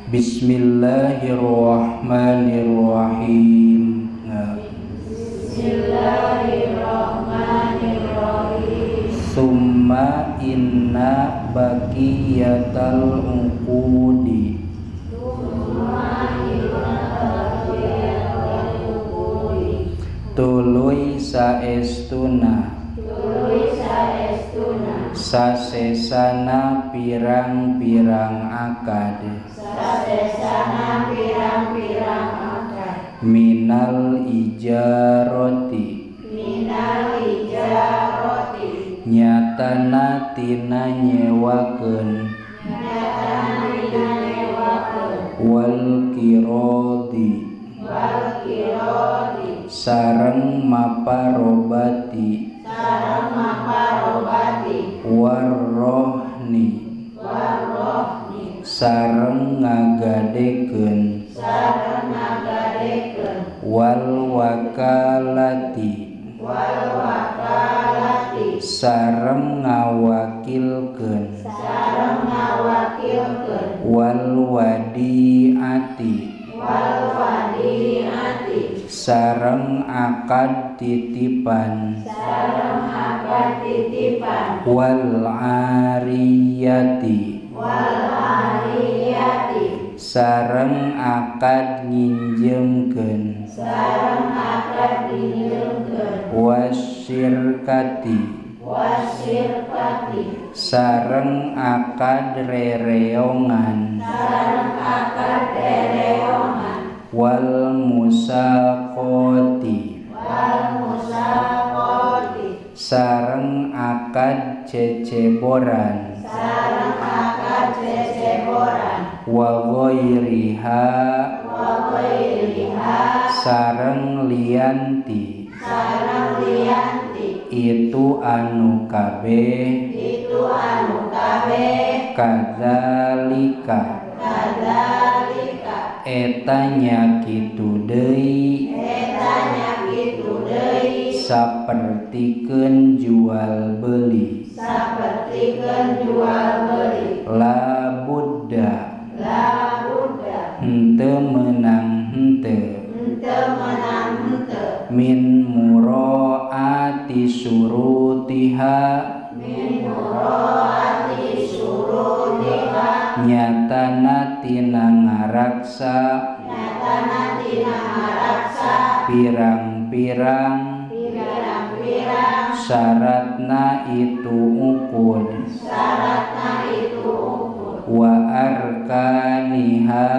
Bismillahirrahmanirrahim. Bismillahirrahmanirrahim. Summa inna baqiyatal uqudi. Tuluy saestuna. Sasesana pirang-pirang akad. Sasesana pirang-pirang akad. Minal ijaroti. Minal ijaroti. Nyatana tina nyewakeun. Nyatana tina nyewakeun. Wal kirodi. Wal kirodi. Sareng maparobati. Sareng maparobati. Warrohni. Warrohni. Sareng ngagadekeun. Sareng ngagadekeun. Wal wakalati. Wal wakalati. Sareng ngawakilkeun. Sareng ngawakilkeun. Wal wadiati. Wal wadiati. Sareng akad titipan. Sareng akad titipan. Wal ariyati. Wal ariyati. Sareng akad nginjemkeun. Sareng akad nginjemkeun. Wasyirkati. Wasyirkati. Sareng akad rereongan. Sareng akad rereongan. Wal musaqati. Wal musaqati. Sareng akad ceceboran. Sareng akad ceceboran. Wa ghairiha. Wa ghairiha. Sareng lianti. Sareng lianti. Itu anu kabeh. Itu anu kabeh. Kadzalika. Kadzalika. Eta nya kitu deui. Eta nya kitu deui. Sapertikeun jual beli. Sapertikeun jual beli. La budda. La budda. Henteu meunang henteu. Henteu meunang henteu. Min muraati syurutiha. Min muraati syurutiha. Nyatana tina ngaraksa. Nyatana tina ngaraksa. Pirang-pirang. Pirang-pirang. Syaratna itu uqud. Syaratna itu uqud. Wa arkaniha.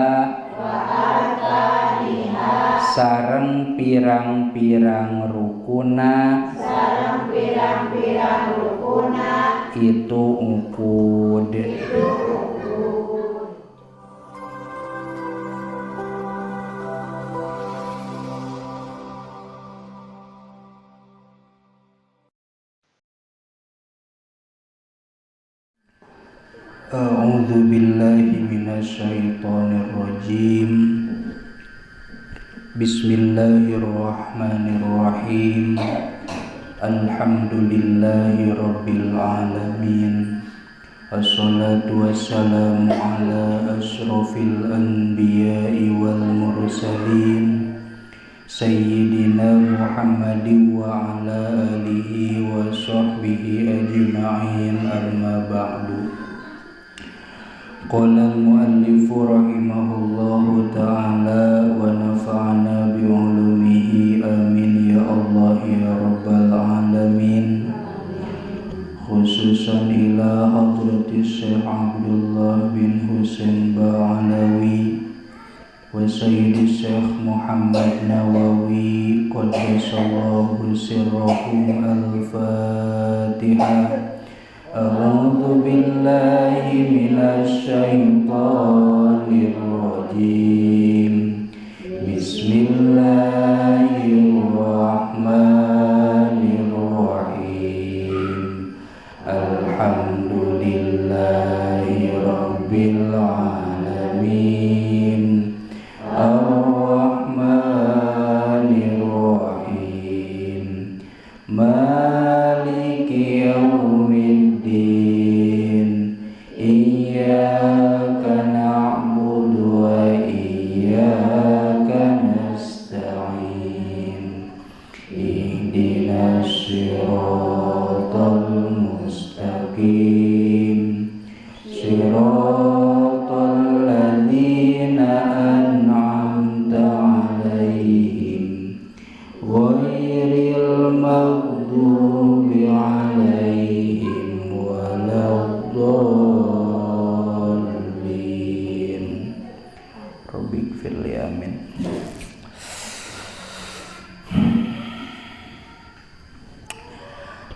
Wa arkaniha. Sareng pirang-pirang rukuna. Sareng pirang-pirang rukuna. Itu uqud. Itu uqud. A'udzu billahi minasyaitonir rajim. Bismillahirrahmanirrahim. Alhamdulillahi rabbil alamin. Assalatu wassalamu ala asyrafil anbiya'i wal mursalin. Sayyidina Muhammadin wa ala alihi wa sahbihi ajma'in. Amma ba'du. Qala al-muallif rahimahullahu ta'ala wa nafa'ana bi'ulumihi amin ya Allah ya rabbal alamin. Khususan ila hadrati Syekh Abdullah bin Husain Ba'alawi wa Sayyidi Syekh Muhammad Nawawi qaddasallahu sirrahum. Al-Fatihah. A'udzu billahi minasy syaithanir rajim. Bismillahirrahmanirrahim. Alhamdulillahi rabbil alamin. Arrahmanir rahim. Maliki yaumiddin. Iyyaka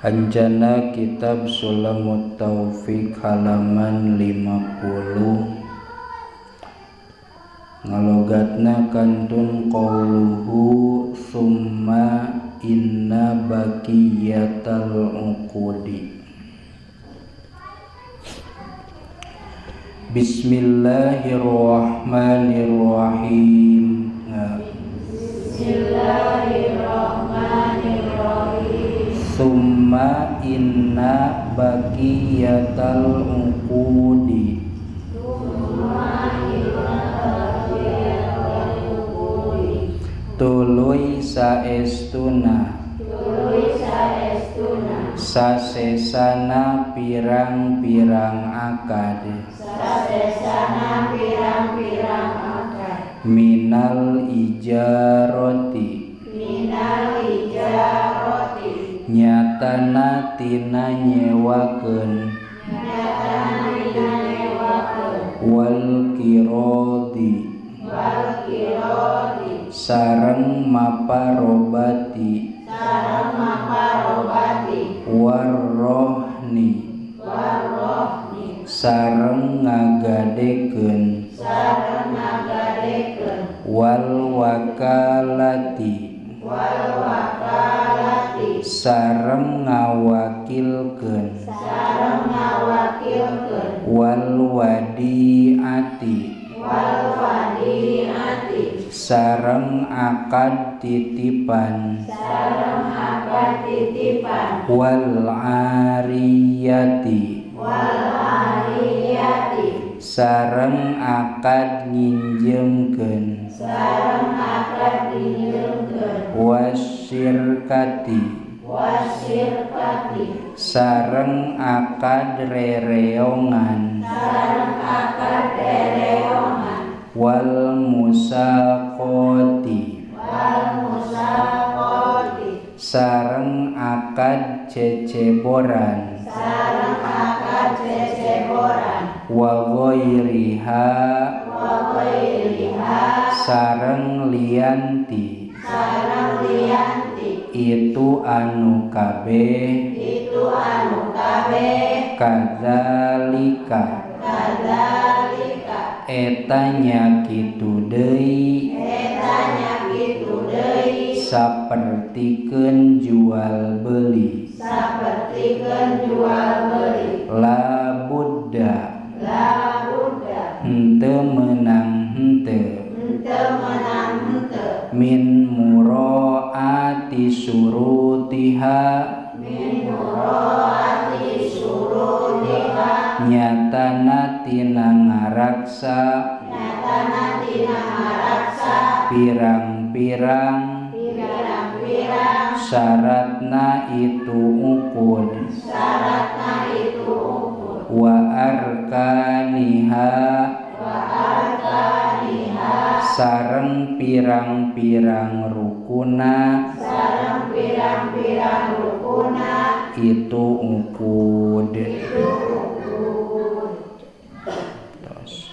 Anjana kitab Sulamut Taufik halaman 50 ngalogatna kantun qauluhu summa inna baqiyatal uqudi. Bismillahirrahmanirrahim. Bismillahirrahmanirrahim. Summa inna baqiyatal uqudi. Summa inna baqiyatal uqudi. Tuluy saestuna. Tuluy saestuna. Sasesana pirang-pirang akad. Sasesana pirang-pirang akad. Minal ijaroti. Minal ijaroti. Nyatana tina nyewakeun. Nyatana tina nyewakeun. Wal kirodi. Wal kirodi. Sareng maparobati. Sareng maparobati. Warrohni. Warrohni. Sareng ngagadekeun. Sareng ngagadekeun. Wal wakalati. Wal wakalati. Sareng ngawakilkeun. Sareng ngawakilkeun. Wal wadiati. Wal wadiati. Sareng akad titipan. Sareng akad titipan. Wal ariyati. Wal ariyati. Sareng akad nginjemkeun. Sareng akad nginjemkeun. Wasyirkati. Wasyirkati. Sareng akad rereongan. Sareng akad rereongan. Wal musaqati. Wal musaqati. Sareng akad ceceboran. Sareng akad ceceboran. Wa ghairiha. Wa ghairiha. Sareng lianti. Sareng lianti. Itu anu kabeh. Itu anu kabeh. Kadzalika. Kadzalika. Eta nya kitu deui. Eta nya kitu deui. Sapertikeun jual beli. Sapertikeun jual beli. La budda. La budda. Henteu meunang henteu. Henteu meunang henteu. Min muraati syurutiha. Min muraati syurutiha. Nyatana tina ngaraksa. Nyatana tina ngaraksa. Pirang-pirang. Pirang-pirang. Syaratna itu uqud. Syaratna itu uqud. Wa arkaniha. Wa arkaniha. Sareng pirang-pirang rukuna. Sareng pirang-pirang rukuna. Itu uqud. Itu uqud. Tos.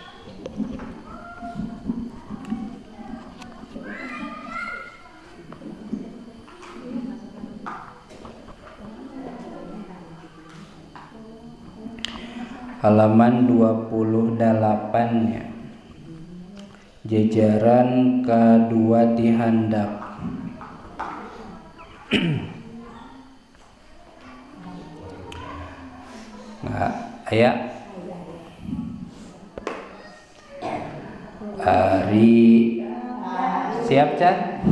Halaman 28 ya. Jajaran kedua di handap. Nah, aya. Ari siap Chan?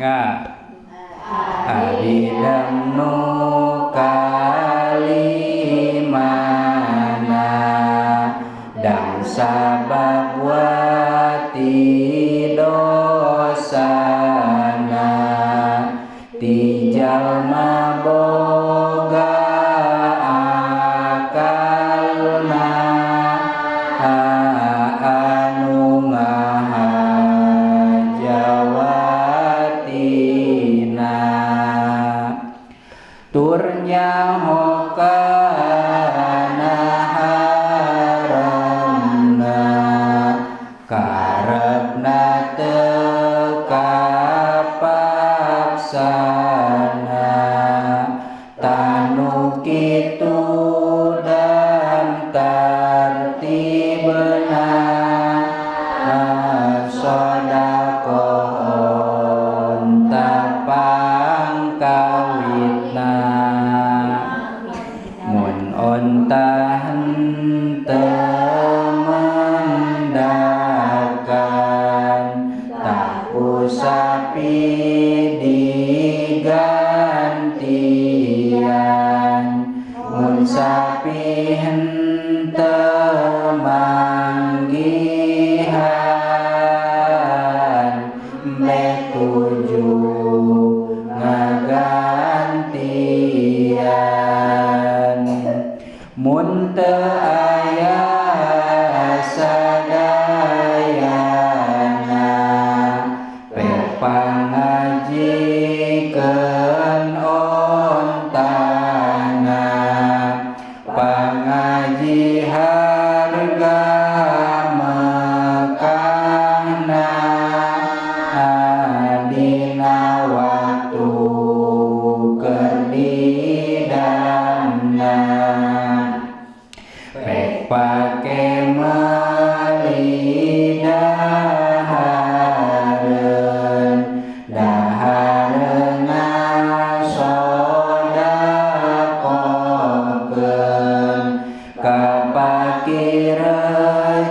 Nggak. Ari damnu kalimana dam sabab wati dosana ti jalma boga akalna anu ngahajawatina tur nyaho kana haramna karepna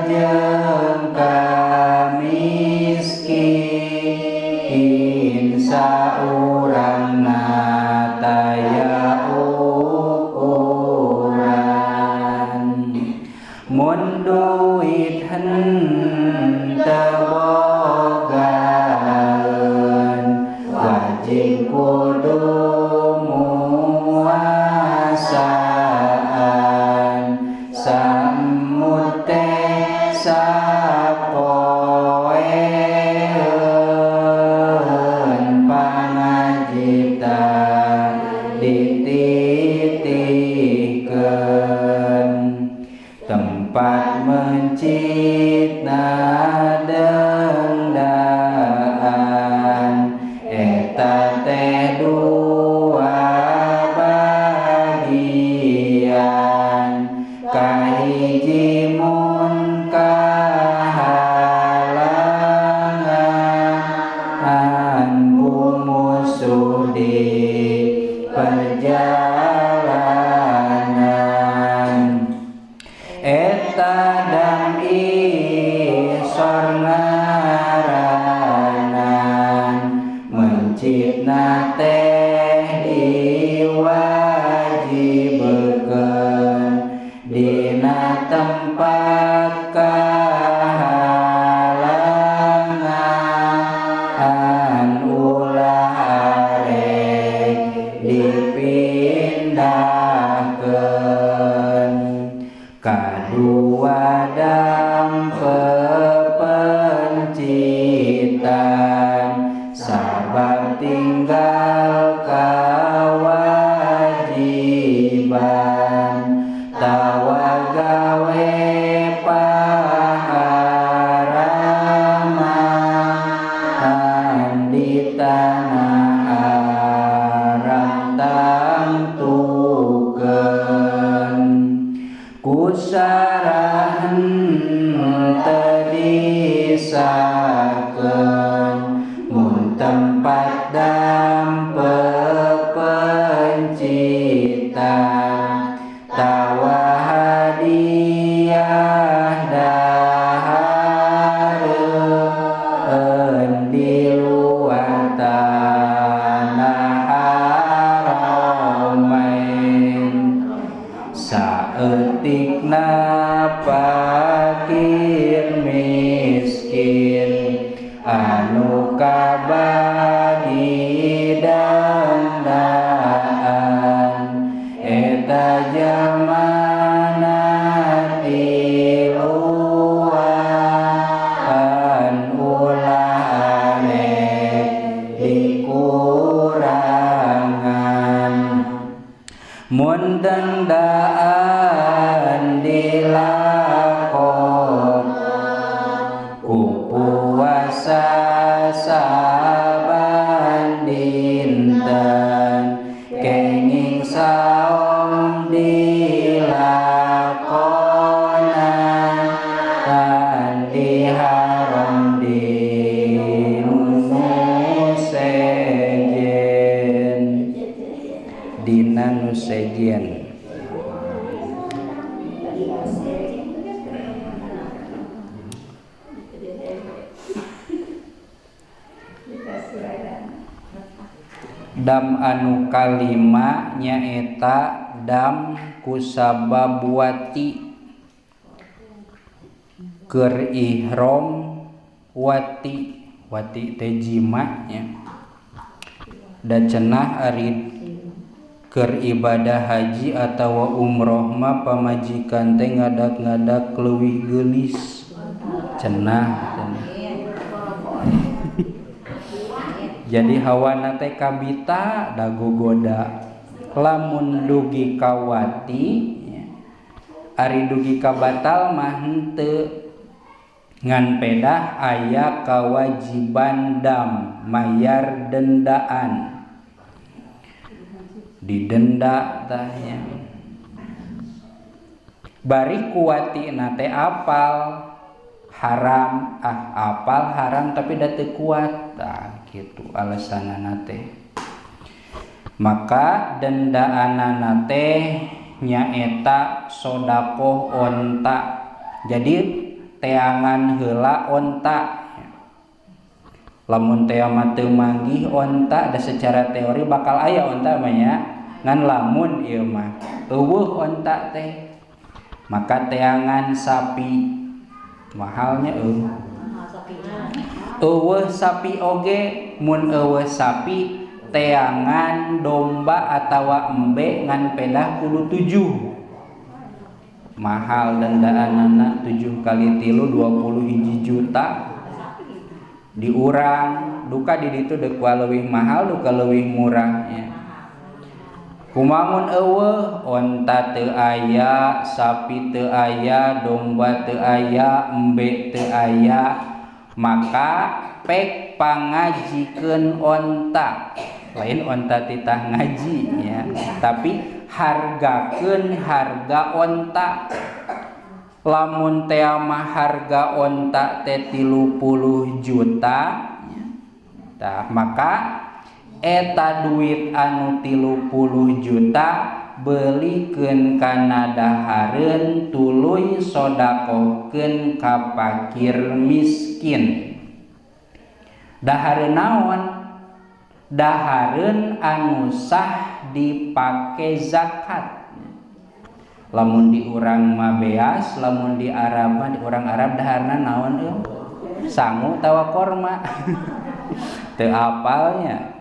jeung ka miskin saurangna taya ukuran mun duit henteu bogaan wajib kudu muasaan samut teh sapoeun pangajitan dititihkeun tempat mencitna dendaan eta teh dua bagian kahiji mun kahalangan ku musuh di perjalanan eta dam isor ngaranan mencitna teh diwajibkeun dina tempat kahalangan ulah arek dipindahkeun kadua dam pepencitan sabab tinggal kewajiban tawa gawe paharaman di tanah Arab tangtukeun kusarah henteu disahkeun mun tempat dam pepencitan tawa hadiah dahareun di luar tanah haramain saeutikna fakir miskin anu kabagi dandaan eta jalmana tiluan ulah arek dikurangan mun dendaan dilakon ku puasa saban dinten kenging saum dilakonan tan diharam di nu sejen dina nu sejen. Dam anu kalima nyaeta dam kusabab wati keur ihram wati wati teh jima nya da cenah ari keur ibadah haji atawa umroh mah pamajikan teh ngadak-ngadak leuwih geulis cenah. Jadi hawana teh kabita dagogoda lamun dugi kawati ari dugi kabatal mah henteu ngan pedah aya kawajiban dam mayar dendaan didenda tah nya bari kuwatina teh apal haram ah apal haram tapi da teu kuat tah kitu alasanana teh maka dendaanana teh nyaeta sodakoh onta. Jadi teangan heula onta. Lamun teh mah teu manggih onta da secara teori bakal aya onta mah nya, ngan lamun ieu mah eueuh onta teh maka teangan sapi mahalnya eueuh. Eueuh sapi oge, mun eueuh sapi teangan domba atawa embe ngan pedah kudu 7. Mahal dandaanana 7 kali 3 21 juta. Diurang duka di ditu deuk leuwih mahal duka leuwih murah nya. Kumaha mun eueuh onta teu aya, sapi teu aya, domba teu aya, embe teu aya, maka pek pangajikeun onta. Lain onta titah ngaji nya, tapi hargakeun harga onta. Lamun teh mah harga onta teh 30 juta tah, maka eta duit anu 30 juta belikeun kana dahareun tuluy sodakohkeun ka fakir miskin. Dahareun naon? Dahareun anu sah dipake zakat. Lamun di urang mah beas, lamun di Arab mah di urang Arab daharna naon euy? Sangu tawa korma. Teu apalnya.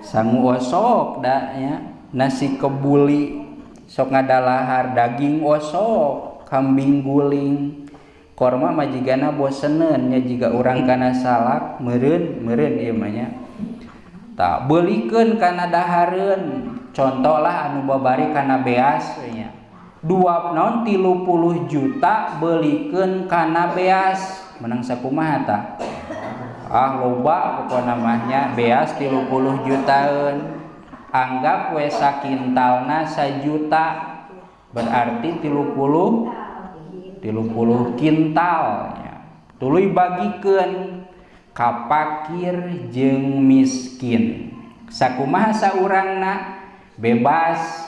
Sangu osok da nya, nasi kebuli sok ngadalahar daging osok, kambing guling. Korma mah jigana boseneun nya jiga urang kana salak meureun meureun ieu mah nya. Tah beulikeun kana dahareun. Contohlah anu babari kana beas nya. Dua naon 30 juta belikeun kana beas menang sakumaha tah? Ah loba pokona mah nya beas 30 jutaan. Anggap we sakintalna 1 juta berarti 30 kintal nya. Tuluy bagikeun ka fakir jeung miskin. Sakumaha saurangna? Bebas.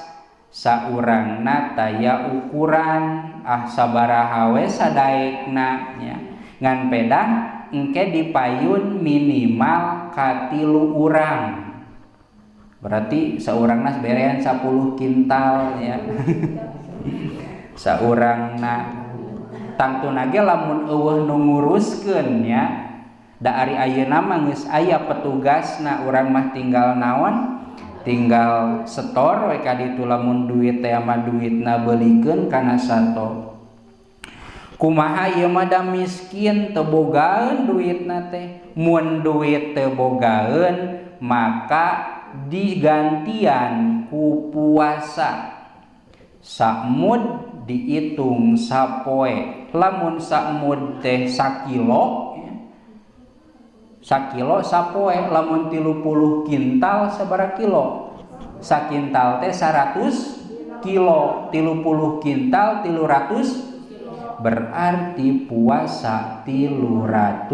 Saurangna taya ukuran ah sabaraha we sadaekna nya. Ngan pedah engke dipayun minimal ka 3 urang. Berarti saurangna berean 10 kintal nya. Saurangna tangtuna ge lamun eueuh nu nguruskeun nya. Da ari ayeuna mah geus aya petugasna, urang mah tinggal naon? Tinggal setor we ka ditu lamun duit teh mah duitna beulikeun kana sato. Kumaha ieu mah da miskin teu bogaeun duitna teh. Mun duit teu bogaeun maka digantian ku puasa. Samud dihitung sapoe. Lamun samud teh sakilo, sakilo sapoe. Lamun 30 kintal sabaraha kilo? Sakintal teh 100 kilo, 30 kintal 300, berarti puasa 300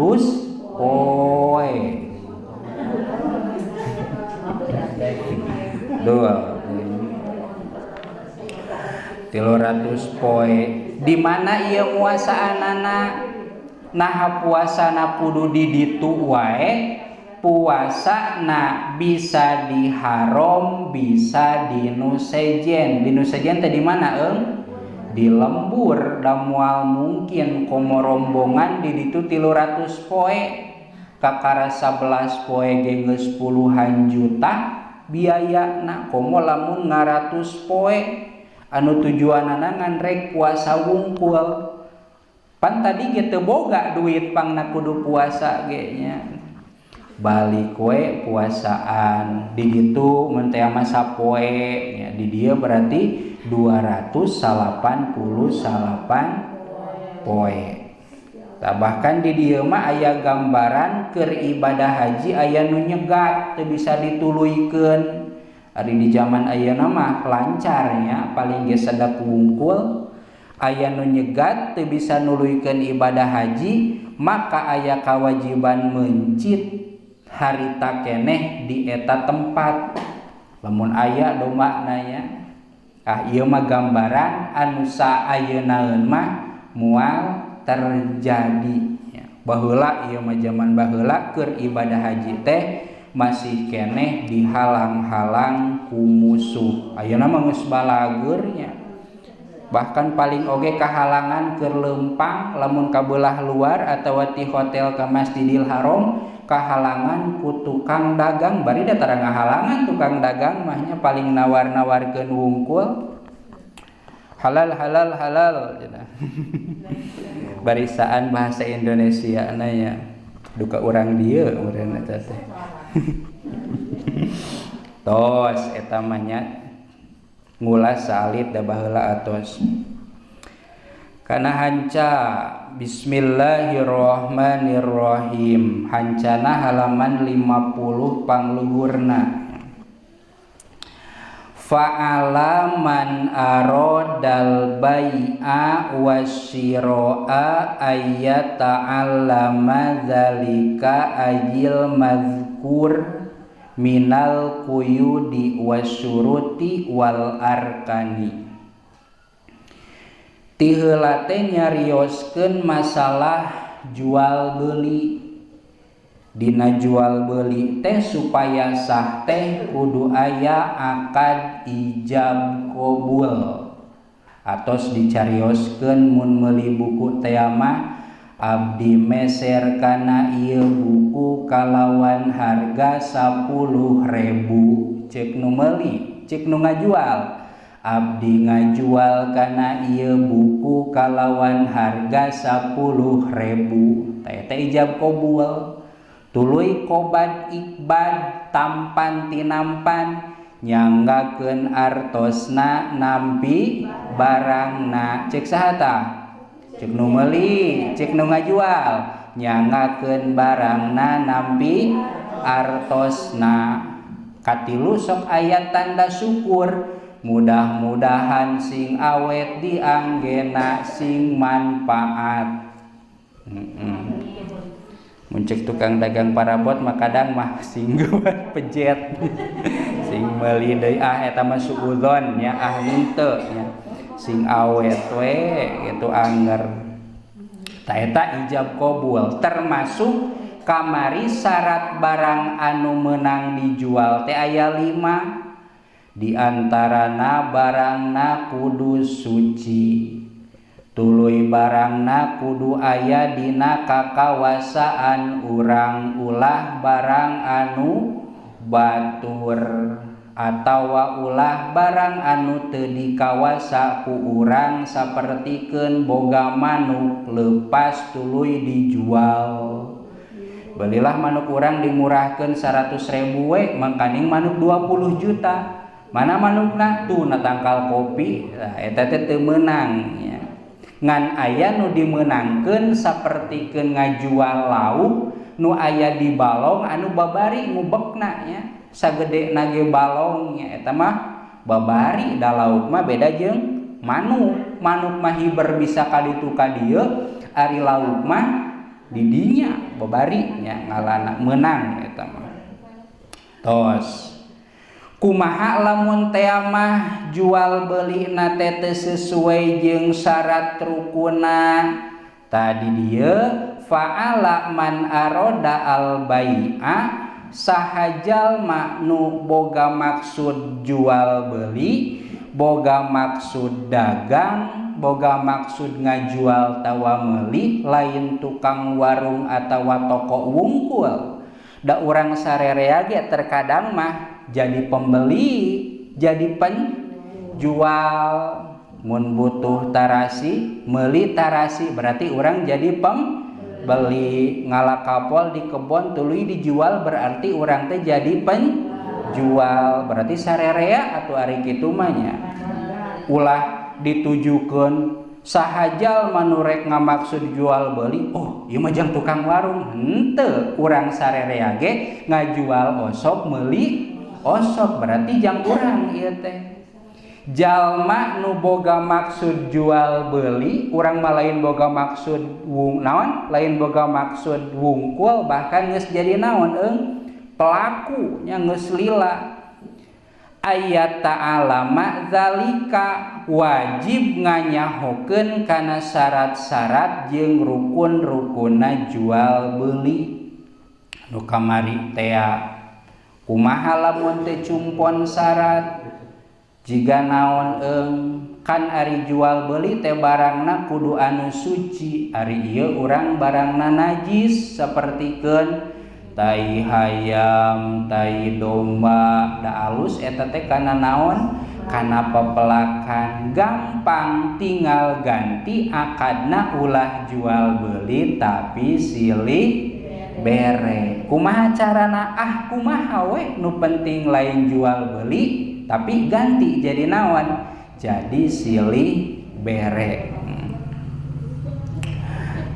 poe. Dua 300 poe. Di mana ieu muasaanana? Nah puasana kudu di ditu wae. Puasa na bisa di haram, bisa di nusejen. Di nusejen teh di mana eung? Di lembur. Da moal mungkin komo rombongan di ditu 300 poe. Kakara 11 poe ge geus puluhan juta biayana. Komo lamun ngaratus poe anu tujuanana ngan rek puasa wungkul. Pan tadi ge teu boga duit pangna kudu puasa ge nya. Balik we puasaan di ditu mun teh mah sapoe nya, di dieu berarti 288 poe. Tah bahkan di dieu mah aya gambaran keur ibadah haji aya nu nyegat teu bisa dituluykeun. Ari di zaman ayeuna mah lancar nya, paling ge sadak wungkul. Aya nu nyegat teu bisa nuluykeun ibadah haji, maka aya kewajiban mencit harita keneh di eta tempat. Lamun aya domba nya, ah ieu mah gambaran anu sa ayeuna mah moal terjadi ya. Baheula ieu mah jaman baheula keur ibadah haji teh masih keneh dihalang-halang ku musuh. Ayeuna mah geus balageur nya. Bahkan paling oge kahalangan keur leumpang lamun ka beulah luar atawa ti hotel ka Masjidil Haram kahalangan ku tukang dagang, bari da tara ngahalangan tukang dagang mah nya paling nawar-nawarkeun wungkul. Halal halal halal cenah. Barisaan bahasa Indonesia na nya duka urang dieu meureun eta teh. Tos eta mah nya ngulas salit da baheula atos. Kana hanca bismillahirrahmanirrahim. Hancana halaman 50 pangluhurna. Fa'ala man aradal bai'a wasyira'a ayyata'allama dzalika ajil mazkur minal quyudi wasyuruti wal arkani. Ti heula teh nyarioskeun masalah jual beli. Dina jual beli teh supaya sah teh kudu aya akad ijab qabul. Atos dicarioskeun mun meuli buku teh mah abdi meser kana ieu buku kalawan harga 10.000. Cek nu meuli, cek nu ngajual. Abdi ngajual kana ieu buku kalawan harga 10.000. Teh teh ijab qabul. Tuluy kobat ikbad tampan tinampan nyanggakeun artosna nampi barangna. Cek saha tah? Cek nu meuli, cek nu ngajual, nyanggakeun barangna nampi artosna. Katilu sok aya tanda syukur, mudah-mudahan sing awet dianggena sing manfaat. Muncik tukang dagang parabot mah kadang mah sing pejet sing meuli deui ah eta mah suudzon nya ah henteu nya sing awet we gitu anger. Ta eta ijab qabul termasuk kamari syarat barang anu meunang dijual teh aya 5, di antarana barangna kudu suci, tuluy barangna kudu aya dina kakawasaan urang, ulah barang anu batur atawa ulah barang anu teu dikawasa ku urang sapertikeun boga manuk leupas tuluy dijual. Belilah manuk urang dimurahkeun 100.000 we mangkaning manuk 20 juta. Mana manukna tuh na tangkal kopi, nah, eta teh teu meunang nya. Ngan aya nu dimeunangkeun sapertikeun ngajual lauk nu aya di balong anu babari ngubekna nya. Sagede nage balong nya eta mah babari da lauk mah beda jeung manuk. Manuk mah hiber bisa ka ditu ka dieu, ari lauk mah di dinya babari nya ngalana meunang eta mah. Tos kumaha lamun teh mah jual beli na teh teu sesuai jeung syarat rukuna. Tadi dieu fa'ala man aroda al bai'a saha jalma nu boga maksud jual beli, boga maksud dagang, boga maksud ngajual tawa meuli, lain tukang warung atawa toko wungkul. Da urang sarerea ge terkadang mah jadi pembeli, jadi penjual. Mun butuh tarasi, meuli tarasi, berarti orang jadi pembeli. Ngala kapol di kebon tuluy dijual, berarti orang teh jadi penjual. Berarti sarerea atau ari kitu mah nya. Ulah ditujukeun sahajal manurek ngamaksud jual beli, oh ieu mah jang tukang warung. Henteu, urang sarerea ge ngajual osok meuli osok, berarti jang urang ieu teh. Jalma nu boga maksud jual beli, urang mah lain boga maksud wung naon, lain boga maksud wungkul, bahkan geus jadi naon eung pelaku nya geus lila. Ayat ta'alama zalika wajib nganyahokeun kana syarat-syarat jeung rukun-rukunna jual beli. Nu kamari tea kumaha lamun teu cumpon syarat jiga naon eung kan ari jual beli teh barangna kudu anu suci, ari ieu urang barangna najis sapertikeun tai hayam, tai domba, da alus eta teh kana naon? Kana pepelakan. Gampang tinggal ganti akadna ulah jual beli tapi silih bere. Kumaha carana? Ah kumaha we nu penting lain jual beli tapi ganti jadi naon? Jadi silih bere.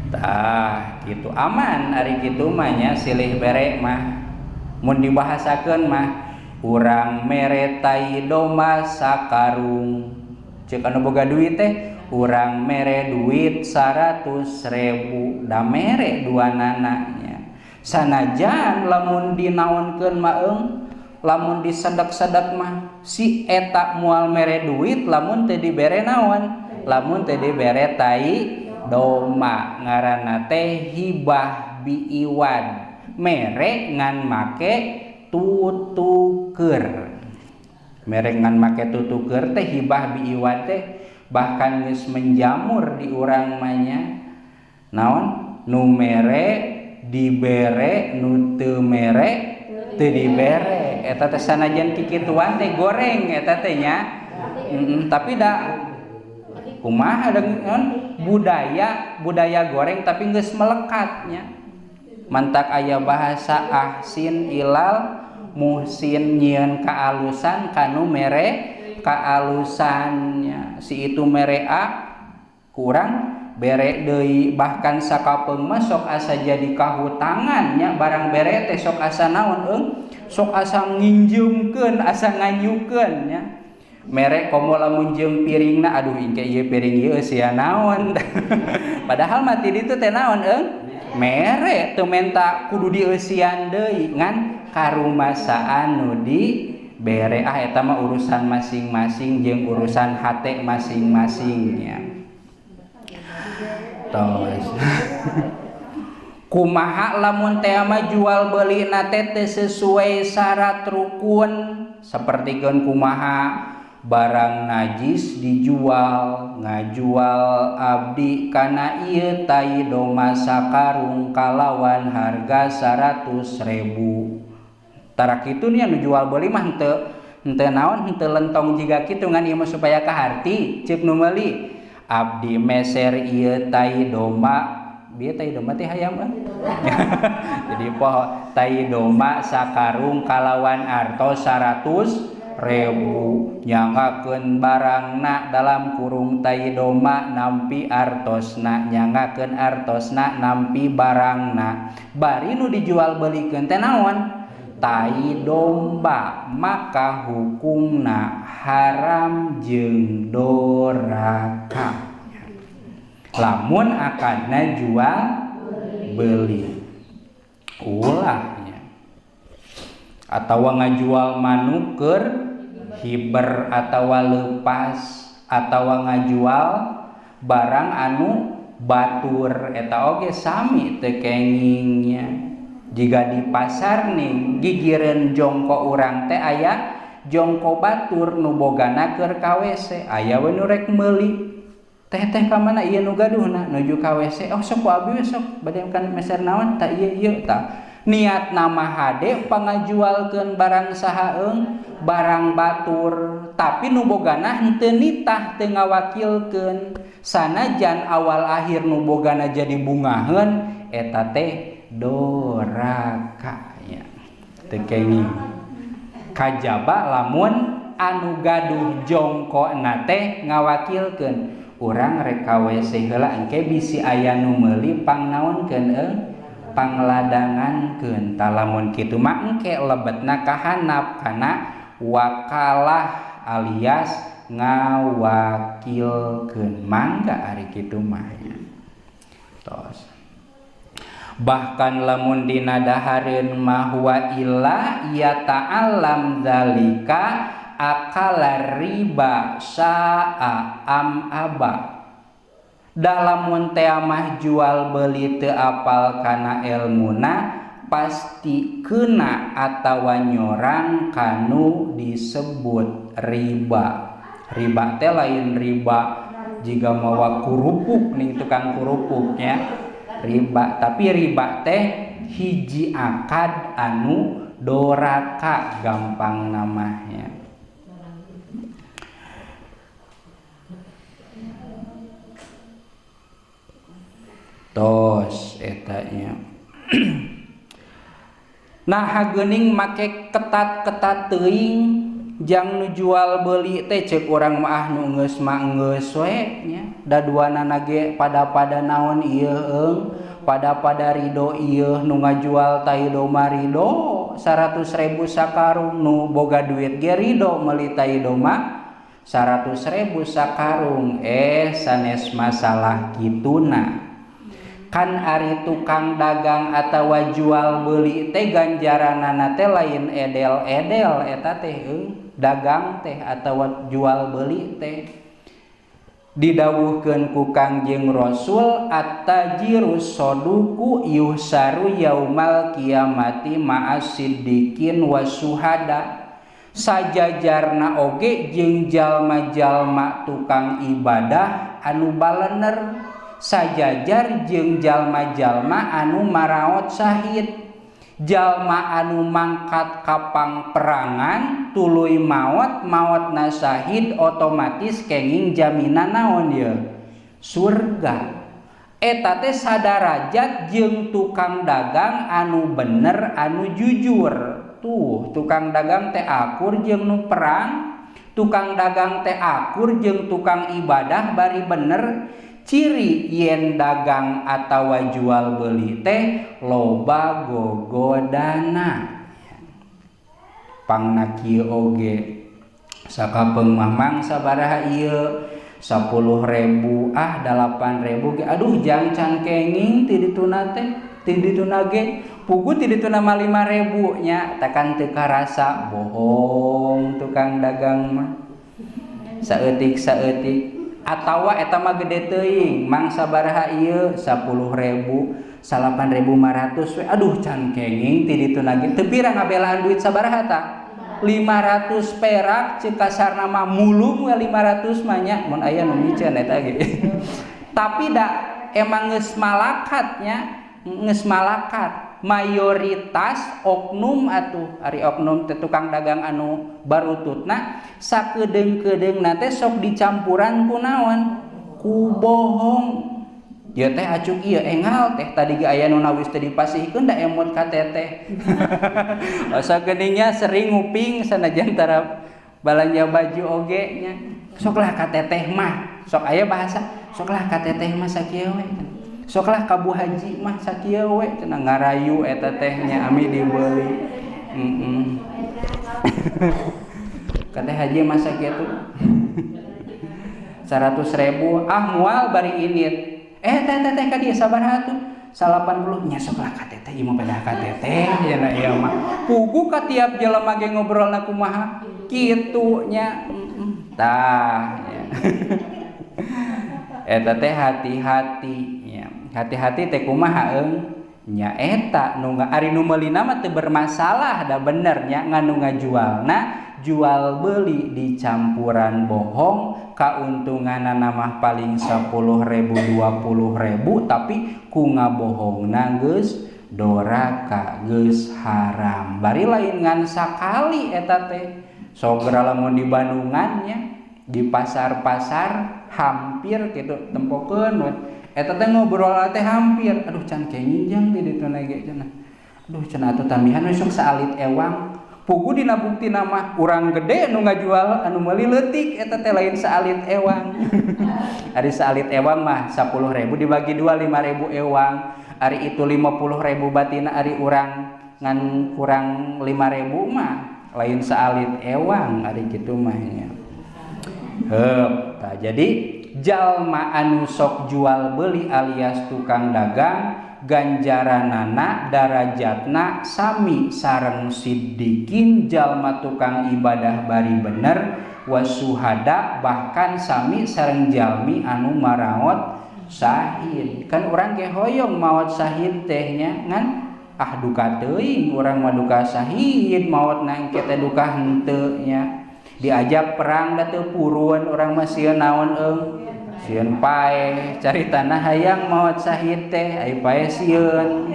Tah gitu aman ari kitu mah nya silih bere mah. Mun dibahasakeun mah urang mere tai domba sakarung. Ceuk anu boga duit teh urang mere duit 100.000 da mere duanana nya. Sanajan lamun dinaonkeun mah eung lamun disedek-sedek mah si eta moal mere duit lamun teu dibere naon? Lamun teu dibere tai domba. Ngaranna teh hibah biiwad, mere ngan make tutuker. Mere ngan make tutuker teh hibah biiwad teh bahkan geus menjamur di urang mah nya. Naon? Nu mere dibere, nu teu mere teu dibere. Eta teh sanajan kikituan teh goreng eta teh nya. Tapi da kumaha dengan budaya goreng tapi geus melekatnya. Mantak aya bahasa ahsin ilal muhsin, nyieun kaalusan kanu mere kaalusannya. Si itu mere A kurang bere deui, bahkan sakapeung mah sok asa jadi kahutangan nya. Barang bere teh sok asa naon eung? Sok asa nginjeumkeun, asa nganyukeun nya. Mere komo lamun jeung piringna, aduh engke ieu piring ieu sia naon. Padahal mah ti ditu teh naon eung? Mere teu menta kudu dieusian deui ngan karumasaan nu dibere. Ah eta mah urusan masing-masing jeung urusan hate masing-masing nya. Tos. Kumaha lamun teh mah jual beulina teh teu sesuai syarat rukun, sapertikeun kumaha barang najis dijual, ngajual abdi kana ieu tai domba sakarung kalawan harga 100.000. Tara kitu nya nu jual beuli mah henteu naon, henteu lentong jiga kitu ngan ieu mah supaya kaharti ceuk nu meuli. Abdi meser ieu tai domba, bieu tai domba teh hayam euy. Jadi poho tai domba sakarung kalawan artos 100.000, nyangakeun barangna dalam kurung tai domba nampi artosna, nyangakeun artosna nampi barangna. Bari nu dijual belikeun teh naon? Tai domba, maka hukumna haram jeung doraka lamun akadna jual beli. Ulahnya atawa ngajual manuker hiber atawa lepas atawa ngajual barang anu batur eta oge sami teu kengingnya. Jika di pasar nih gigireun jongko urang teh aya jongko batur nu bogana keur ka WC, aya we nu rek meuli. Teh teh ka mana ieu nu gaduhna nuju ka WC. Oh sok ku abi we sok bade kan meser naon tah ieu ieu tah. Niat nama hade pangajualkeun barang saha eung barang batur, tapi nu bogana henteu nitah teu ngawakilkeun. Sanajan awal akhir nu bogana jadi bungaheun eta teh doraka nya teu kenging. Kajaba lamun anu gaduh jongkona teh ngawakilkeun urang rek ka WC heula engke bisi aya nu meuli pangnaonkeun eung pangladangankeun. Tah lamun kitu mah engke lebetna ka handap kana wakalah alias ngawakilkeun. Mangga ari kitu mah nya. Tos. Bahkan lamun dina dahareun mah wa illa ya ta'allam zalika akala riba saa am aba. Dalamun teh mah jual beli teu apal kana elmuna pasti kena atawa nyorang kanu disebut riba. Riba teh lain riba jiga mawa kurupuk ning tukang kurupuknya riba, tapi riba teh hiji akad anu doraka gampang namanya. Tos eta nya. Nah geuning make ketat-ketat teuing jang nu jual beli teh ceuk urang mah nu geus mah geus we nya. Da duanana ge pada-pada naon ieu eung, pada-pada ridho ieu nu ngajual tai doma ridho 100.000 sakarung, nu boga duit ge ridho meuli tai doma 100.000 sakarung. Sanes masalah kituna. Kan ari tukang dagang atawa jual beli teh ganjaranana teh lain edel-edel eta teh dagang teh atawa jual beli teh. Didawuhkeun ku Kangjeng Rasul at-tajirus saduqu yuhsaru yaumal kiamati ma'as siddiqin wasuhada. Sajajarna oge jeung jalma-jalma tukang ibadah anu balener, sajajar jeung jalma-jalma anu maraot syahid, jalma anu mangkat kapang perangan tuluy maot, maotna syahid otomatis kenging jaminan naon ye surga. Eta teh sadarajat jeung tukang dagang anu bener anu jujur. Tuh tukang dagang teh akur jeung nu perang, tukang dagang teh akur jeung tukang ibadah bari bener. Ciri yen dagang atawa jual beli teh loba gogodana. Pangna kieu oge sakapeung mah mang sabaraha ieu 10.000 ah 8.000 ge aduh jang can kenging ti dituna teh ti dituna ge pugu ti dituna mah 5.000 nya takan teu karasa bohong tukang dagang mah saeutik-saeutik. Atawa eta mah gede teuing mang sabaraha ieu 10.000 8.500 we aduh can kenging ti dituna ge teu pira ngabelaan duit sabaraha ta 500 perak ceuk kasarna mah mulung we 500 mah nya mun aya nu miceun eta ge. Tapi da emang geus malakat nya, geus malakat mayoritas oknum atuh ari oknum teh tukang dagang anu barututna sakedeung-kedeungna teh sok dicampuran ku naon ku bohong. Ieu teh acuk ieu engal teh tadi ge aya nu nawis teh dipasihkeun da emot ka teteh. Asa geuning sering nguping sanajan tara balanja baju oge nya. Soklah ka teteh mah, sok aya bahasa soklah ka teteh mah sakieu we. Soklah ka Bu Haji mah sakieu we cenah ngarayu eta teh nya ami dibeli. Ka teh Haji mah sakieu 100.000 ah moal bari init. Teh teh teh ka dieu sabaraha tuh 80 nya soklah ka teteh ieu mah pedah ka teteh cenah ieu mah. Pugu ka tiap jelema ge ngobrolna kumaha kitu nya. Tah nya. Eta teh hati-hati nya. Hati-hati teh kumaha eung nya eta nu ari nu meulina mah teu bermasalah da bener nya ngan nu ngajualna jual beli dicampuran bohong kauntunganana mah paling 10.000 20.000 tapi ku ngabohongna geus doraka geus haram. Bari lain ngan sakali eta teh sogera lamun di Bandungan nya di pasar-pasar hampir kitu tempokeun we eta teh ngobrol teh hampir aduh can kenging jang di ditu ge cenah aduh cenah atuh tambihan we sok saalit ewang. Pugu dina buktina mah urang gede nu ngajual anu meuli leutik eta teh lain saalit ewang. Ari saalit ewang mah 10.000 dibagi 2 5.000 ewang. Ari itu 50.000 batina ari urang ngan kurang 5.000 mah lain saalit ewang ari kitu mah nya. Heup tah jadi jalma anu sok jual beli alias tukang dagang ganjaranana darajatna sami sareng siddiqin jalma tukang ibadah bari bener wasuhada bahkan sami sareng jalmi anu maraot sahid. Kan urang ge hoyong maot sahid teh nya ngan ah duka teuing urang mah duka sahid maotna engke teh duka henteu nya. Diajak perang da teu purun urang mah sieun naon eung sieun paeh caritana hayang maot sahid teh ai paeh sieun.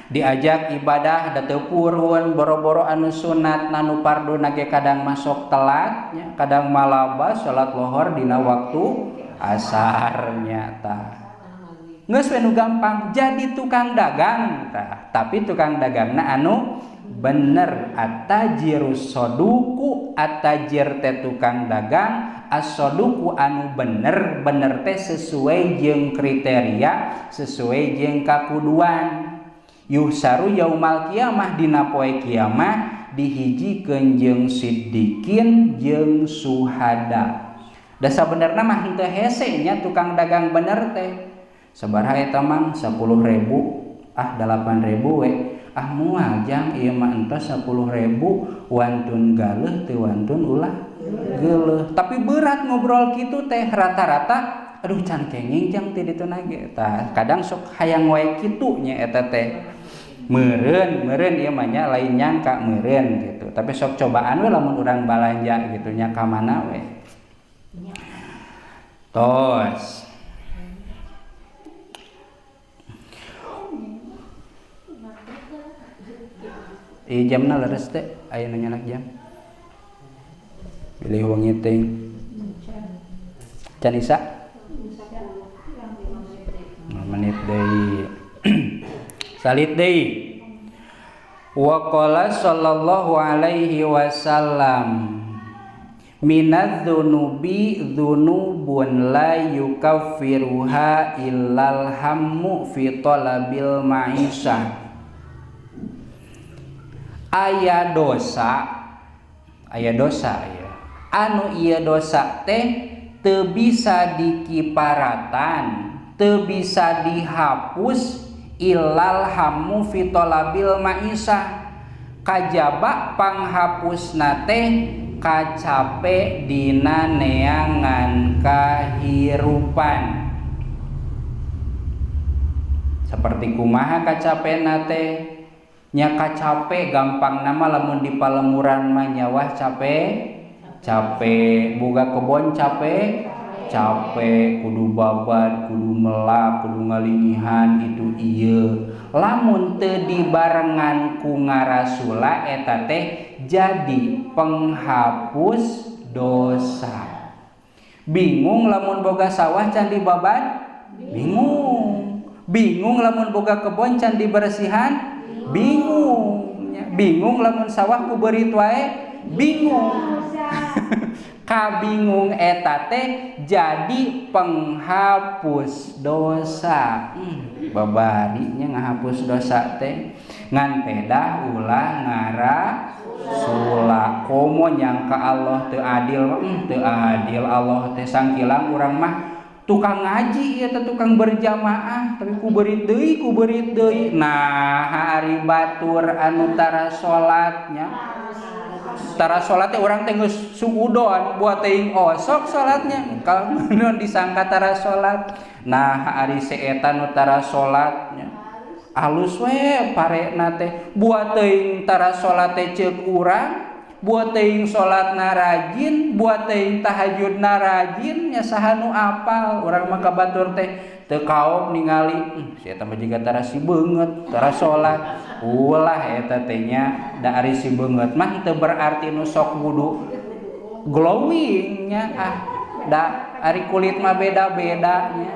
Diajak ibadah da teu purun boro-boro anu sunat anu farduna ge kadang masuk telat nya, kadang malaba salat lohor dina waktu asar nya tah. Geus we nu gampang jadi tukang dagang tah, tapi tukang dagangna anu bener atajirus soduku atajir teh tukang dagang as-soduku anu bener bener teh sesuai jeung kriteria sesuai jeung kakuduan. Yuhsaru yaumal kiamah dina poe kiamah dihijikeun jeung siddiqin jeung suhada. Da sabenerna mah henteu hese nya tukang dagang bener teh. Sabaraha eta mang 10.000 ah 8.000 we ah moal jang ieu mah entos 10.000 wantun galeuh teu wantun ulah geuleuh. Tapi berat ngobrol kitu teh rata-rata aduh can kenging jang ti ditu na ge tah kadang sok hayang wae kitu nya eta teh meureun meureun ieu mah nya lain nyangka meureun gitu tapi sok cobaan we lamun urang balanja gitu nya ka mana we tos. Ieu jamna leres teh aya nu nyanak jam pilih wengi teh can isa menit deui salit deui. Wa qala sallallahu alaihi wasallam minadz dzunubi dzunubun la yukaffiruha illal hammu fi talabil ma'isyah. Aya dosa ya anu ieu dosa teh teu bisa dikiparatan teu bisa dihapus illal hammu fi talabil ma'isyah kajaba panghapusna teh kacape dina neangan kahirupan. Seperti kumaha kacapena teh nya kacape gampang nama lamun di palemuran mah nyawah capek capek boga kebon capek capek kudu babad kudu melak kudu ngalingihan itu ieu lamun teu dibarengan ku ngarasula eta teh jadi penghapus dosa. Bingung lamun boga sawah can dibabad bingung, bingung lamun boga kebon can dibersihan bingung, bingung lamun sawah ku beurit wae bingung. Kabingung eta teh jadi penghapus dosa. Babarinya ngahapus dosa teh ngan pedah ulah ngarasula komo nyangka Allah teu adil, teu adil Allah teh sangkilang urang mah tukang ngaji ieu teh tukang berjamaah tapi ku beurit deui nah ari batur anu tara salatnya tara salat teh urang teh geus suudon buat teuing osok salatnya kalau disangka tara salat nah ari seeta nu tara salatnya alus we parena teh buat teuing tara salat teh ceuk urang buat teuing salatna rajin buat teuing tahajudna rajin nya saha nu apal urang mah ka batur teh teu kaop ningali si eta mah jiga tara si beungeut tara salat ulah eta teh nya da ari si beungeut mah teu berarti nu sok wudu glowing nya ah da ari kulit mah beda-beda nya.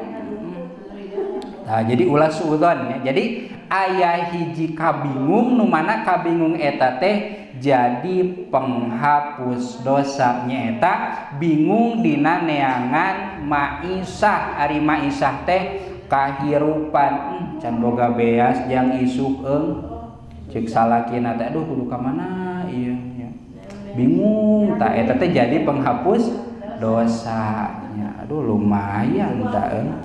Nah, jadi ulah suudzon nya. Jadi aya hiji kabingung nu mana kabingung eta teh jadi penghapus dosa nyaeta bingung dina neangan maisah ari maisah teh kahirupan can boga beas jang isuk eung ceuk salakina teh aduh kudu ka mana ieu nya bingung tah eta teh jadi penghapus dosa nya aduh lumayan tah eung.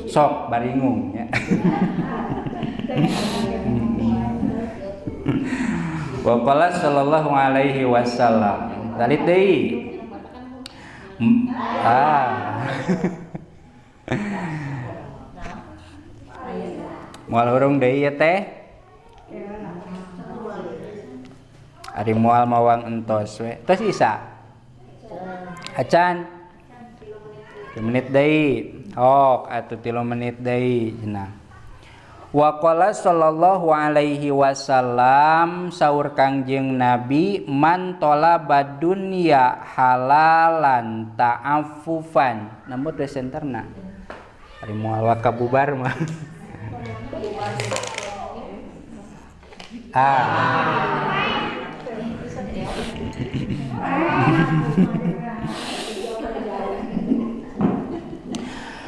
Sok baringung nya. Wa qala sallallahu alaihi wasallam. Talit deui. Moal hurung deui ya teh. Ari moal mawang entos we. Tos isa. Acan. 3 menit deui. Ok atuh 3 menit deui cenah. Wa qala sallallahu alaihi wasallam saur Kangjeng Nabi man talaba dunya halalan ta'affufan. Nambut we senterna. Ari moal wakabubar mah.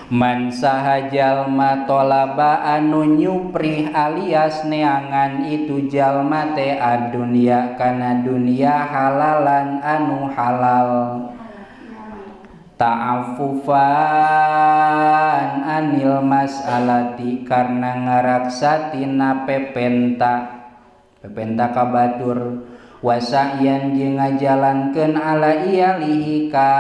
Man saha jalma tolaba anu nyuprih alias neangan itu jalma teh adunya kana dunia halalan anu halal ta'affufan anil mas'alati karena ngaraksa tina pepenta pepenta ka batur wasa'yan jeung ngajalankeun ala iyalihi ka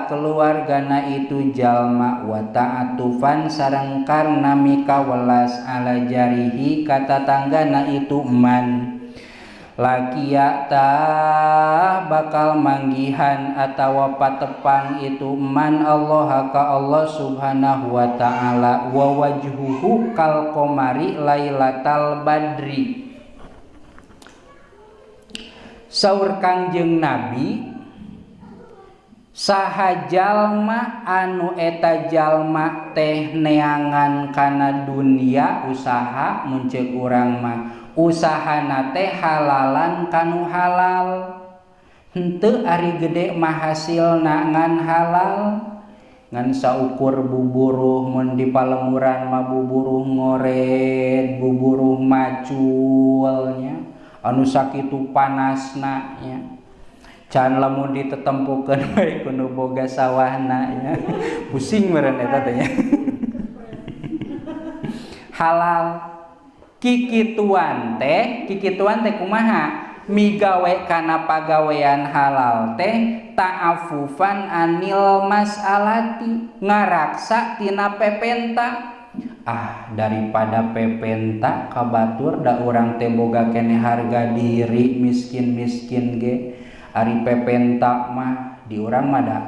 keluargana itu jalma wa ta'atufan sareng karna mikawelas ala jarihi ka tatanggana itu man lakia ta bakal manggihan atawa patepang itu man Allah ka Allah subhanahu wa ta'ala wa wajhuhu kal qamari lailatal badri. Saur Kangjeng Nabi saha jalma anu eta jalma teh neangan kana dunia usaha mun ceuk urang mah usahana teh halalan kanu halal henteu ari gede mah hasilna ngan halal ngan saukur buburuh mun di palemuran mah buburuh ngored buburuh maculnya anu sakitu panasna nya can lamun ditetempukeun bae kudu boga sawahna nya pusing meureun eta teh nya. Halal kikituan teh kumaha migawe kana pagawean halal teh ta'afufan anil mas'alati ngaraksa tina pepenta. Ah daripada pepenta ka batur da urang teh boga keneh harga diri miskin-miskin ge ari pepenta mah di urang mah da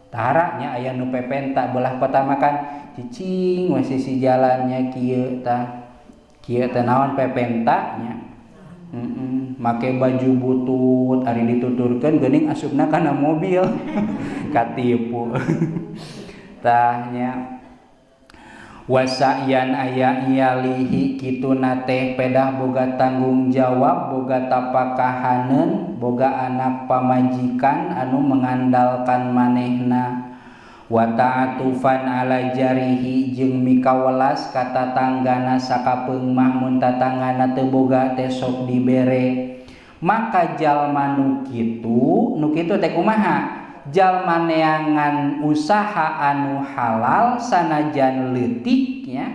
tara nya aya nu pepenta belah kota makan cicing we sisi jalannya kieu tah kieu teh naon pepenta nya make baju butut ari dituturkeun geuning asupna kana mobil katipu tah nya. Wasa'yan aya iyalihi kituna teh pedah boga tanggung jawab boga tapakahaneun boga anak pamajikan anu mengandalkan manehna wa ta'atufan ala jarihi jeung mikawelas ka tatanggana sakapeung mah mun tatanggana teu boga teh sok dibere maka jalma nu kitu teh kumaha jalma neangan usaha anu halal sanajan leutik nya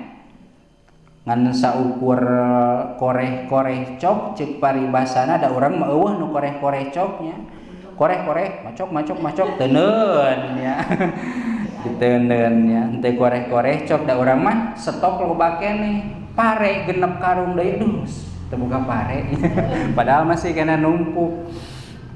ngan saukur koreh-koreh cok ceuk paribasana da urang mah eueuh nu koreh-koreh cok nya koreh-koreh macok-macok-macok teuneun nya diteundeun nya henteu koreh-koreh cok da urang mah stok loba keneh pare genep karung deui duh teu boga pare padahal masih kena numpuk.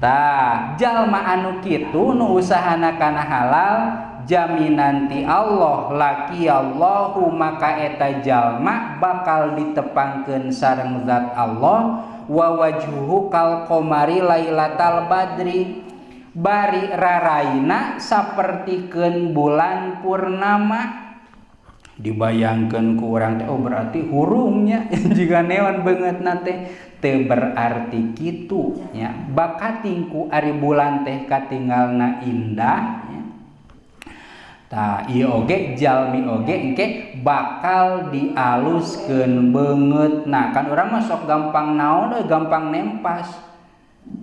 Tah jalma anu kitu nu usahana kana halal jaminan ti Allah laki Allahu maka eta jalma bakal ditepangkeun sareng zat Allah wa wajhuhu kal qamari lailatal badri bari raraina sapertikeun bulan purnama. Dibayangkeun ku urang teh oh berarti hurungnya jiga neon beungeutna teh teu berarti kitu nya bakating ku ari bulan teh katinggalna indah nya. Tah ieu oge jalmi oge engke bakal dialuskeun beungeutna kan urang mah sok gampang naon euy gampang nempas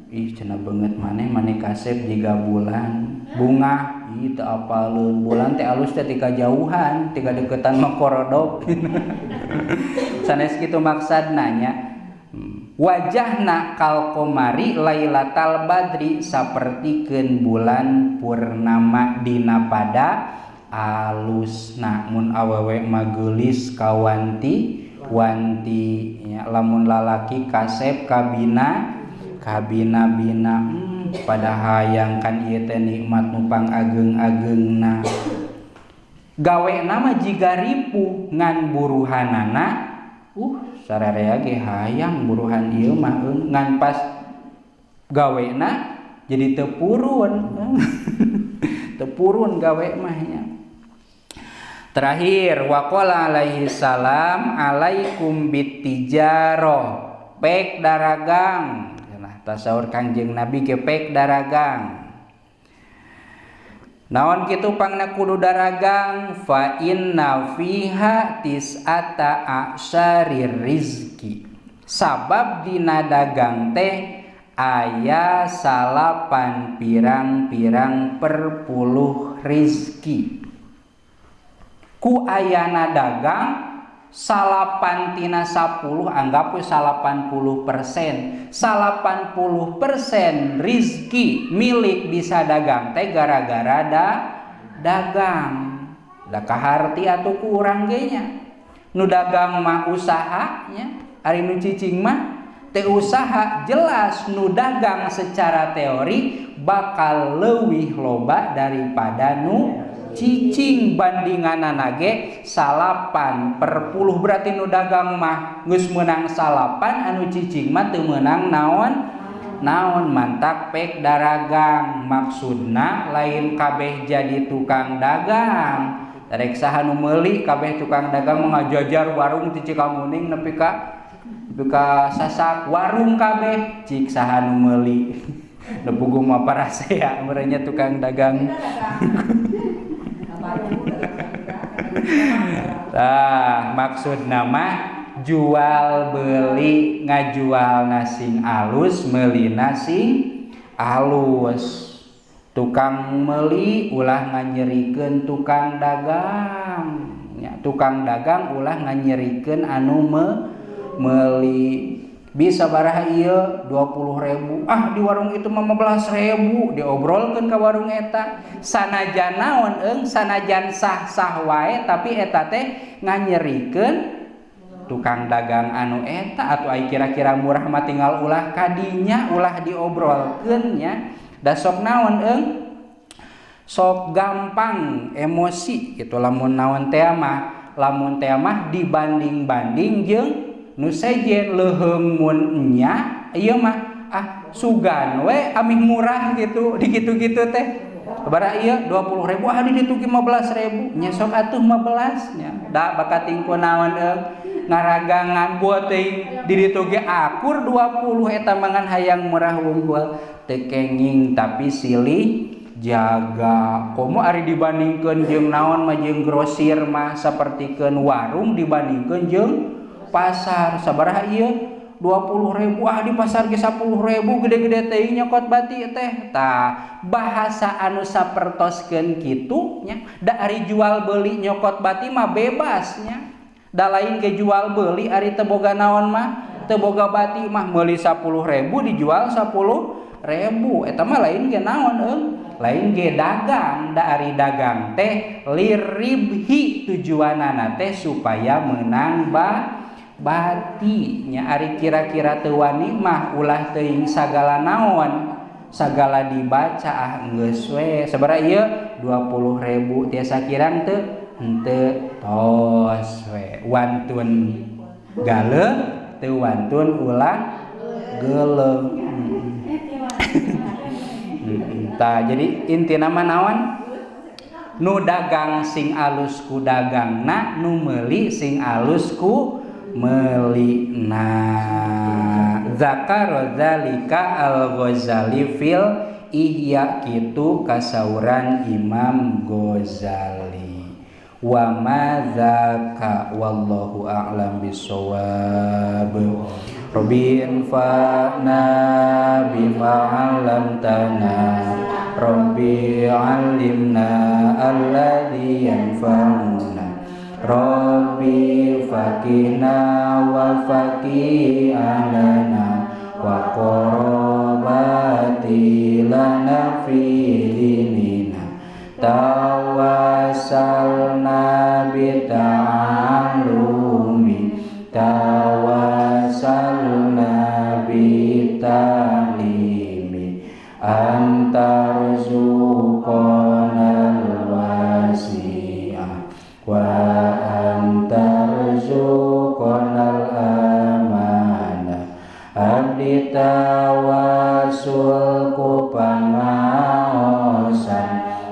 ih cenah beungeut maneh maneh kasep jiga bulan bunga mah ih teu apaleun bulan teh alus teh tika jauhan tika deketan mah korodok. Sanes kitu maksudna nya. Wajahna kal qamari lailatal badri sapertikeun bulan purnama dina pada alusna. Mun awewe mah geulis kawanti wanti nya, lamun lalaki kasep kabina kabina bina. Pada hayang kan ieu teh nikmat nu pangageung-ageungna. Gawena mah jiga ripuh ngan buruhanana sararea ge hayang buruhan ieu mah ngan pas gawena jadi teu purun. Teu purun gawe mah nya. Terakhir waqala alaihi salam alaikum bitijaroh pek daragang. Nah tasaur Kangjeng Nabi ge pek daragang. Naon kitu pangna kudu daragang fa inna fiha tis'ata a'syarir rizki. Sabab dina dagang teh aya salapan pirang-pirang per puluh rizki. Ku ayana dagang salapan tina 10 anggap we 80%. 80% rizki milik bisa dagang teh gara-gara dagang. Da kaharti atuh ku urang ge nya. Nu dagang mah usaha nya, ari nu cicing mah teu usaha. Jelas nu dagang secara teori bakal leuwih loba daripada nu cicing. Bandinganana ge 9/10 berarti nu dagang mah geus meunang 9, anu cicing mah teu meunang naon naon. Mantak pek daragang maksudna lain kabeh jadi tukang dagang. Rek saha nu meuli kabeh tukang dagang mah ngajajar warung ti Cikamuning nepi ka sasak warung kabeh cik saha nu meuli. Nu puguh mah parasea merenya tukang dagang. Tah maksudna mah jual beli, ngajual sing alus meulina sing alus. Tukang meuli ulah nganyerikeun tukang dagang nya, tukang dagang ulah nganyerikeun anu meuli. Bisa baraha ieu 20.000, ah di warung itu mah 15.000, diobrolkeun ka warung eta. Sanajan naon eung, sanajan sah-sah wae tapi eta teh nganyerikeun tukang dagang anu eta. Atuh ai kira-kira murah mah tinggal ulah kadinya, ulah diobrolkeun nya. Da sok naon eung, sok gampang emosi gitu lamun naon teh mah, lamun teh mah dibanding-banding jeung nu sejen leuheung mun nya ieu mah ah sugan we amih murah gitu digitu-gitu teh. Bara ieu 20.000 ah di ditu 15.000 nya sok atuh 15 nya. Da bakating ku naon eung ngaragangan buat teuing di ditu ge akur 20 eta mangan hayang murah wungkul teu kenging tapi silih jaga. Komo ari dibandingkeun jeung naon mah jeung grosir mah sapertikeun warung dibandingkeun jeung pasar. Sabaraha ieu 20.000 ah di pasar ge 10.000 gede-gede teuing nyokot bati teh. Tah bahasa anu sapertoskeun kitu nya, da ari jual beli nyokot bati mah bebas nya. Da lain ge jual beli ari teu boga naon mah, teu boga bati mah meuli 10.000 dijual 10.000 eta mah lain ge naon eung, lain ge dagang. Da ari dagang teh liribhi tujuanana teh supaya menang bati nya. Ari kira-kira teu wani mah ulah teuing sagala naon, sagala dibaca ah geus we. Sabaraha ieu 20.000 tiasa kirang teu henteu tos we. Wantun galeuh teu wantun ulah geuleuh. Tah jadi intina mah naon, nu dagang sing alus ku dagangna, nu meuli sing alus ku meulina. Zakaro zalika al-Ghazali fil Ihya kitu kasauran Imam Ghazali. Wa ma dzaka wallahu a'lam bissawab. Rabbin fa'na bima 'allamtana, Rabbi 'allimna alladzi yanfa'una Rabbi faqihna wa faqih ahlana wa qarabati lana fi dinina tawassalna bi ta'allumi tawassalna bi ta'limi antarzuqanal wasi'ah wa antarzuqanal amanah abdi tawasul ku pangaosan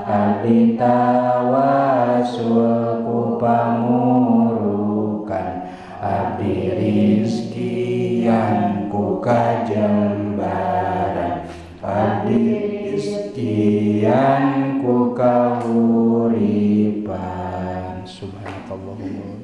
abdi tawasul ku pamurukan abdi rizkian ku kajembaran abdi rizkian ku kahuripan. Subhanakallahumma.